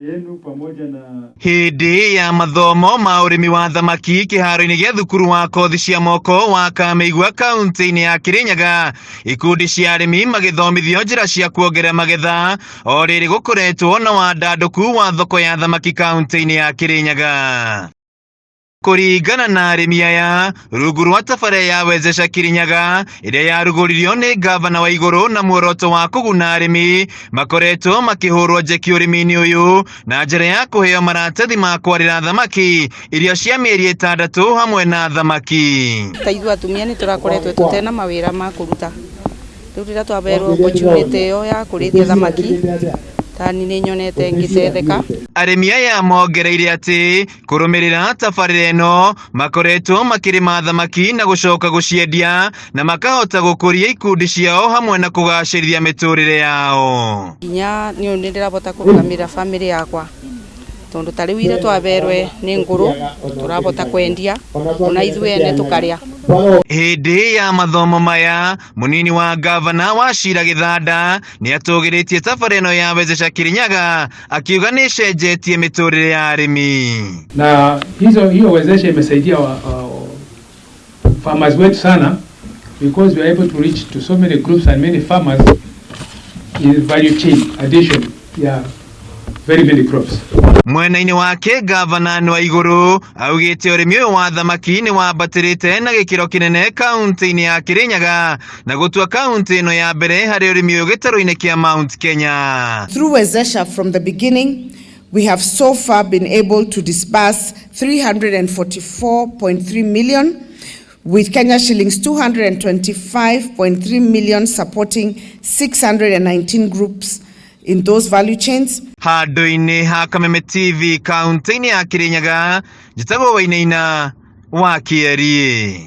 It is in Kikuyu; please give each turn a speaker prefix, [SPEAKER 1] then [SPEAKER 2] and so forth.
[SPEAKER 1] Yenu pamoja na
[SPEAKER 2] Hĩndĩ ya mathomo ma ũrĩmi wa thamaki kĩharo-inĩ gĩa thukuru wa kothi cia moko wa Kamĩigua kaunti-inĩ ya Kĩrĩnyaga, ikundi cia arĩmi magĩthomithio njĩra cia kuongerera magetha o rĩrĩ gũkoretwo na wandandũku wa thoko ya thamaki kaunti-inĩ ya Kĩrĩnyaga. Kũringana na arĩmi aya, rungu rwa tabarĩra ya Wezesha Kirinyaga ĩrĩa yarugũririo nĩ ngavana wa igũrũ na muoroto wa kũguna arĩmi, makoretwo makĩhũrwo njeki ũrĩmi-inĩ ũyũ na njĩra ya kũheo maratathi ma kwarĩra thamaki, irio cia mĩeri 6 hamwe na thamaki.
[SPEAKER 3] Ta ithuĩ atumia nĩ tũrakoretwo tũtena mawĩra ma kũruta. Rĩu rĩrĩa twaberwo opportunity ĩyo ya kũrĩithia thamaki, tani nĩ nyonete ngĩteithĩka.
[SPEAKER 2] Arĩmi aya mongereire atĩ kũrũmĩrĩra tabarĩra ĩno makoretwo makĩrĩma thamaki na gũcoka gũciendia na makahota gũkũria ikundi ciao hamwe na kũgacĩrithia mĩtũrĩre yao.
[SPEAKER 3] Nginya nĩ ndĩrahota kũrũgamĩrĩra famĩlĩ yakwa, tondũ ta rĩu iria twaberwe nĩ ngũrũ tũrahota kwendia ona ithuĩ ene tũkarĩa.
[SPEAKER 2] Hĩndĩ ya mathomo maya, mũnini wa ngavana wa Shira Gĩthanda nĩ atũgĩrĩtie tabarĩra ĩno ya Wezesha Kirinyaga akiuga nĩ ĩcenjetie mĩtũrĩre ya arĩmi.
[SPEAKER 1] Na hiyo Wezesha imesaidia farmers wetu sana because we are able to reach to so many groups and many farmers in value chain addition ya very many crops.
[SPEAKER 2] Mwena-inĩ wake ngavana wa igũrũ augĩte ũrĩmi ũyũ wa thamaki nĩ wambatĩrĩte na gĩkĩro kĩnene kaunti-inĩ ya Kĩrĩnyaga na gũtua kaunti ĩno ya mbere harĩ ũrĩmi ũyũ gĩtarũ-inĩ kĩa Mount Kenya.
[SPEAKER 4] Through Wezesha from the beginning, we have so far been able to disburse 344.3 million, with Kenya shillings 225.3 million supporting 619 groups in those value chains.
[SPEAKER 2] Handũ-inĩ ha Kameme TV kaunti-inĩ ya Kĩrĩnyaga, njĩtagwo Wainaina wa Kĩeriĩ.